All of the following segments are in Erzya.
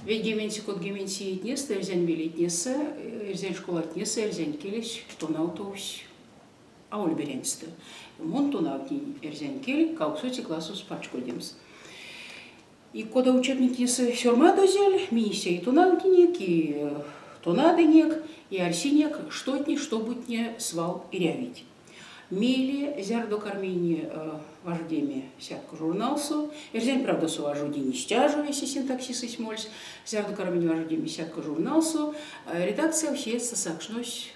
Ведьгеменце кодгеменце иетнестэ эрзянь велетнесэ, эрзянь школатнесэ эрзянь келесь тонавтовсь аволь беряньстэ. Мон тонавтнинь эрзянь кель кавксоце классос пачкодемс. И кода учебниктнесэ сёрмадозель, минь истя и тонавтнинек, и тонадынек, и арсинек, штотне, штобутне свал эрявить. Мейле, зярдо карминь важодеме Сятко журналсо, Эрзянь правдасо важодинь истя жо весе синтаксисэсь мольсь, зярдо карминь важодеме Сятко журналсо, редакцияв сеедьстэ сакшнось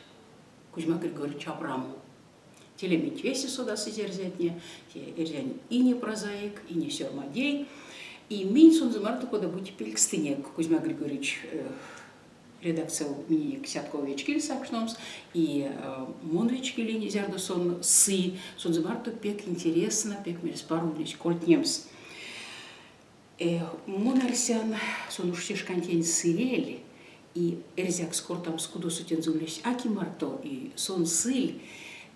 Кузьма Григорьевич Абрамов. Те лементь весе содасызь эрзятне, те эрзянь ине прозаик, ине сёрмадей. И минь сонзэ марто кода-бути пелькстынек Кузьма Григорьевич редакцияв миненек Сяткова вечкиль сакшномс, и мон вечкилинь, зярдо сон сы, сонзэ марто пек интересно, пек мельспаро ульнесь кортнемс. Мон арсян, сон уш се шкантень сырель, и эрзякс кортамс кудосо тензэ ульнесь а ки марто, и сон сыль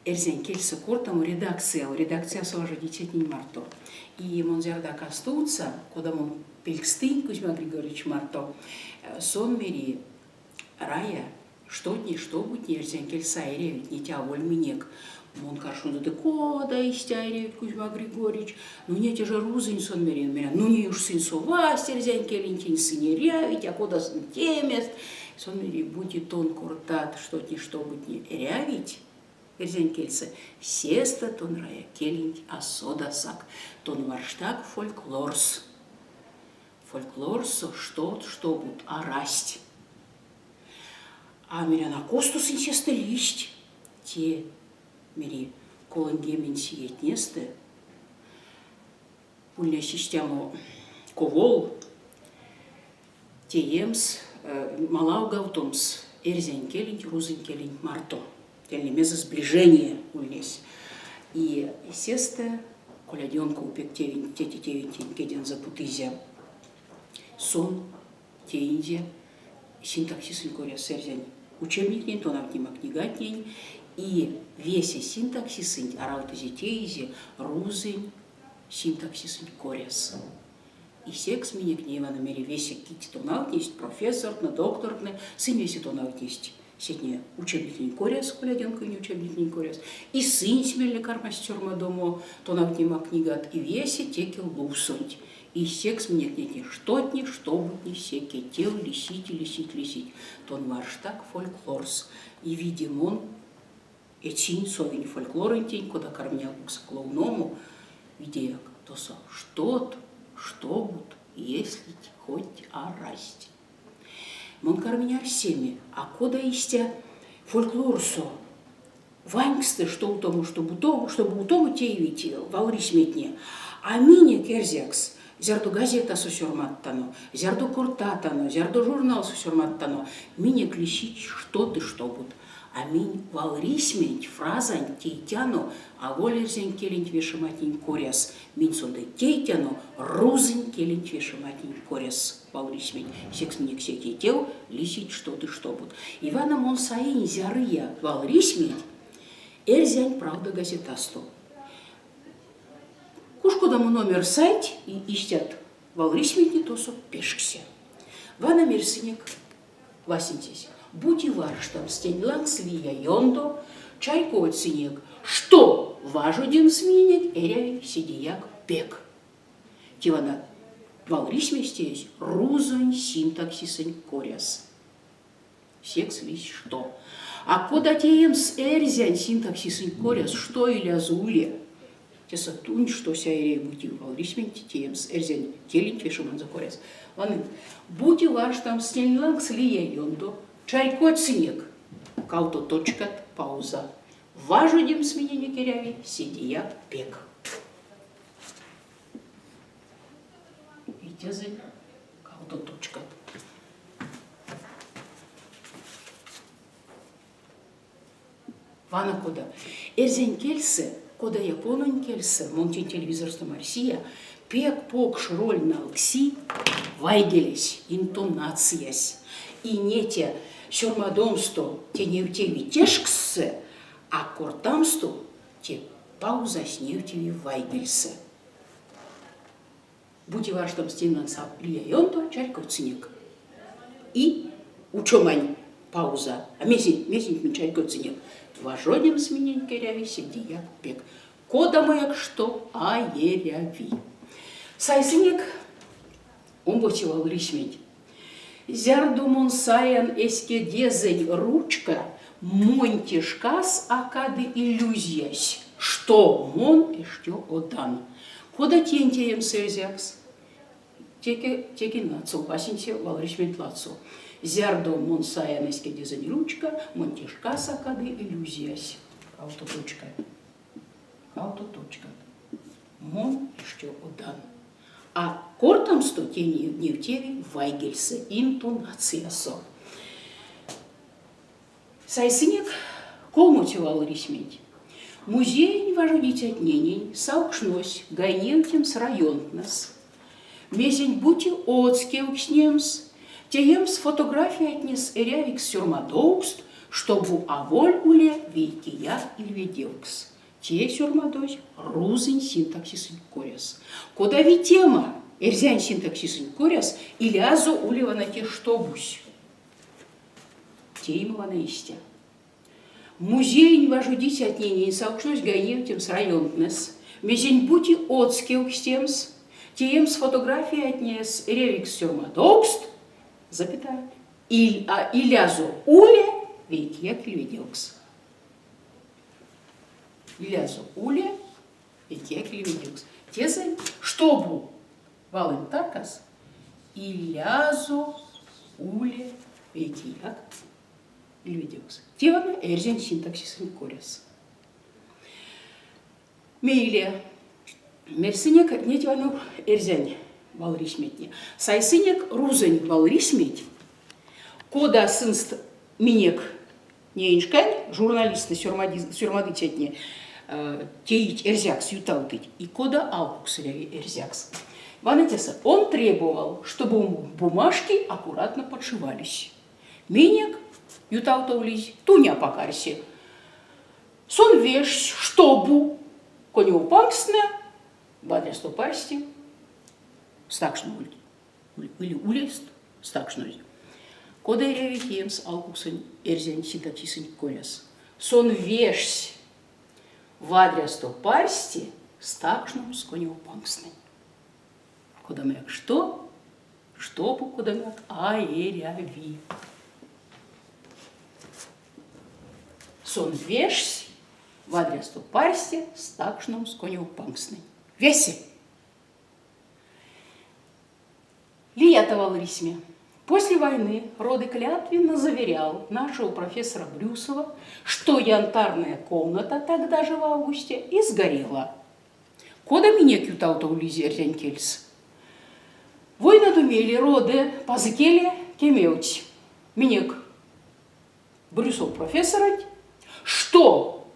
эрзянь кельсэ кортамо редакцияв, редакциясо важодицятнень марто. И мон зярдо кастовтса, кода мон пелькстынь Кузьма Григорьевич марто, сон мери, Рая, штотне, штобутне эрзянь кельсэ а эрявить, неть аволь минек. Мон каршонзо ды кода истя эрявить, Кузьма Григорьевич? Ну неть же рузынь сон мери, мерян, ну ней уж сынь совасть эрзянь келентень, сынь эрявить, а кода сынь темест? Сон мери, бути тон кортат, штотне, штобутне эрявить, эрзянь кельсэ, сестэ тон Рая келенть а содасак, тон варштак фольклорс. Фольклорсо штот, штобут арасть. А мерян, а косто сынь сестэ лиссть? Те, мери, 30 иетнестэ ульнесь истямо ковол теемс, малавгавтомс эрзянь келенть рузонь келенть марто. Те лемезэ сближение ульнесь. И сестэ Колядёнков пек тевень, теке тевентень кедензэ путызе. Сон теинзе синтаксисэнь коряс эрзянь учебниктнень, тонавтнема книгатнень и весе синтаксисэнть аравтызе теизе рузонь синтаксисэнть коряс. И секс минек ней вана мери весе кить тонавтнесть, профессортнэ, доктортнэ, сынь весе тонавтнесть сетне учебниктнень коряс, Коляденконь учебниктнень коряс. И сынсь мейле кармасть сёрмадомо тонавтнема книгат, и весе теке лувсонть. И секс минек нетне штотне, штобутне секе тев лисить, лисить, лисить. Тон варштак фольклорс. И видимон эцинь совинь фольклоронтень, кода карминя ловномо, видеяк, тосо штот, штобут, если хоть арасть. Мон карминь арсеме, а кода истя фольклорсо ваньксстэ, што утомо, чтобы чтобы утомо теевить валрисьметне. А минек эрзякс, зярдо газетасо сёрмадтано, зярдо кортатано, зярдо журналсо сёрмадтано, минек лисить что ты штобут. А минь валрисьменть, фразанть тейтяно аволь эрзянь келенть вешематнень коряс, минь сонзэ тейтяно рузонь келенть вешематнень коряс валрисьменть. Секс минек секе тев лисить что ты штобут. И вана мон саинь зярыя валрисьметь Эрзянь правда газетасто. Куш кодамо номер сайть и истят валрисьметне тосо пешксе. Вана мерьсынек васенцесь. Бути варштамс тень лангс лия ёндо, чарькодьсынек, што важодемс миненек эряви седеяк пек. Те вана валрисьмесь теезь рузонь синтаксисэнь коряс. Секс лиссь што. А кода теемс эрзянь синтаксисэнь коряс, што илязо уле? Тесэ тунь што сяерей бути валрисьменть теемс эрзянь келенть вешеманзо коряс. Ванынк, бути варштамс тень лангс лия ёндо, чарькодьсынек, кавто точкат, пауза. Важодемс миненек эряви седеяк пек. Витязень кавто точкат. Вана кода. Эрзянь кельсэ, кода япононь кельсэ, мон тень телевизорсто марсия, пек покш роль налкси вайгелесь, интонациясь. И не те сёрмадомсто те невтеви тешкссэ, а кортамсто те паузась невтеви вайгельсэ. Бути варштамс тень лангс лия ёндо, чарькодьсынек. И учомань пауза. А мезенть, мезенть минь чарькодьсынек? Важодемс миненек эряви седеяк пек. Кодамояк што а эряви. Сайсынек омбоце валрисьменть. Зярдо мон саян эсь кедезэнь ручка, монь те шкас а кады иллюзиясь, што мон эштё одан. Кода тень теемс эрзякс? Теке, текень ладсо, васенце валрисьменть ладсо. Зярдо мон саян эсь кедезэнь ручка, монь те шкас а кады иллюзиясь. Кавто точкат. Кавто точкат. Мон эштё одан. А кортамсто те невтеви вайгельсэ, интонациясо. Сайсынек колмоце валрисьменть. Музеень важодицятненень савкшнось гайневтемс районтнэс, мезень-бути одс кевкстнемс, теемс фотографиятнес эрявикс сёрмадовкст, штобу аволь уле вейкеяк ильведевкс. Те сёрмадозь рузонь синтаксисэнть коряс. Кода витема эрзянь синтаксисэнть коряс, илязо уле вана те штобусь. Теема вана истя. Музеень важодицятненень савкшнось гайневтемс районтнэс, мезень-бути одс кевкстемс, теемс фотографиятнес эрявикс сёрмадовкст, запятая, илязо уле вейкеяк ильведевкс. Илязо уле вейкеяк ильведевкс. Тесэ, штобу валонь таркас илязо уле вейкеяк ильведевкс. Те вана эрзянь синтаксисэнть коряс. Мейле мерьсынек неть вана эрзянь валрисьметне. Сайсынек рузонь валрисьметь, кода сынст минек неень шкань журналисты сёрмадыцятне теить эрзякс, ютавтыть, и кода алкукс эряви эрзякс. Вана тесэ он требовал, чтобы бумажки аккуратно подшивались. Минек ютавтовлизь туня пакарьсэ. Сон вешсь, штобу конёвпанкстнэ вадрясто парсте стакшновольть или улест стакшнозь. Кода эряви теемс алкуксонь эрзянь синтаксисэнть коряс. Сон вешсь вадрясто парсте стакшномс конёвпанкстнэнь. Кодамояк што, штобу кодамояк а эряви. Сон вешсь вадрясто парсте стакшномс конёвпанкстнэнь. Весе! Лия валрисьме. После войны Роды клятвенно заверял нашего профессора Брюсова, что янтарная комната тогда же в августе и сгорела. Кода минек ютавтовлизь эрзянь кельс? Войнадо мейле Роде пазыкеле кемевтсь минек Брюсов профессоронть, что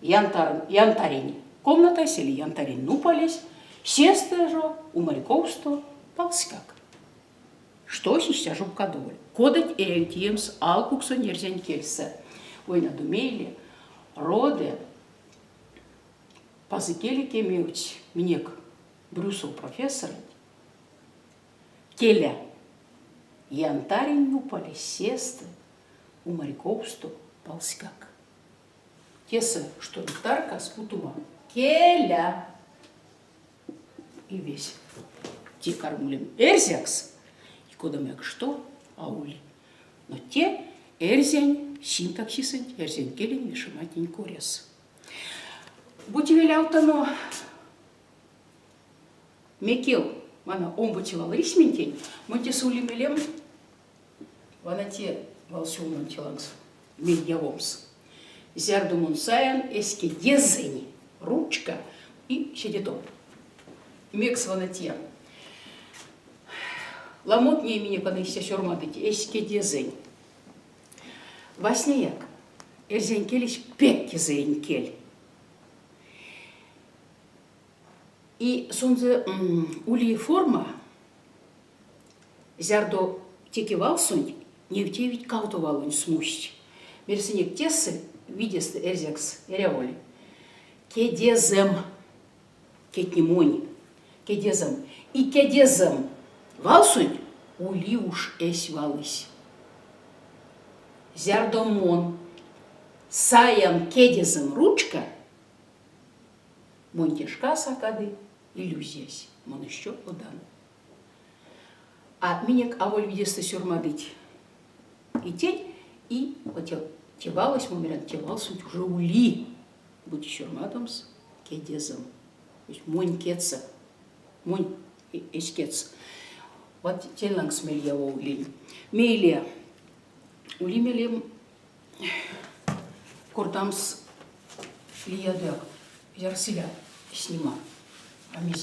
янтар, янтарень комнатась или янтарень нупалесь, сестэ жо умарьковсто палськак. Што истя жо кадоволь. Кодать эряви теемс алкуксонь эрзянь кельсэ. Войнадо мейле Роде пазыкеле кемевтсь минек Брюсов профессоронть, келя, янтарень нупалесь сестэ умарьковсто палськак. Тесэ, што таркас путома келя и весь. Те кармулем эрзякс, и кодамояк што а ули. Но те эрзянь синтаксисэнть, эрзянь келень вешематнень коряс. Бути велявтано мекев вана омбоце валрисьментень, мон тесэ ули мелем вана те валсюлмонть лангс мель явомс. Зярдо мон саян эсь кедезэнь ручка и седе тов. Мекс вана те? Ламотне минек вана истя сёрмадыть эсь кедезэнь. Васняяк, эрзянь келесь пек кезэрень кель. И сонзэ ули форма, зярдо теке валсонть невтевить кавто валонь смусть. Мерьсынек тесэ видестэ эрзякс эряволь. Кедезэм, кедне монь, кедезэм. И кедезэм валсонть. Ули уш эсь валось. Зярдо мон саян кедезэм ручка, монь те шкас а кады иллюзиясь, мон ещё одан. А минек аволь видестэ сёрмадыть и тень, и вот те валось, мон мерян, те валсонть уже ули, бути сёрмадомс кедезэм. То есть монь кедсэ, монь эсь кедс. Вот тень лангс мель явовлинь. Мейле ули мелем кортамс лиядояк, зярсыля снима. А мезе?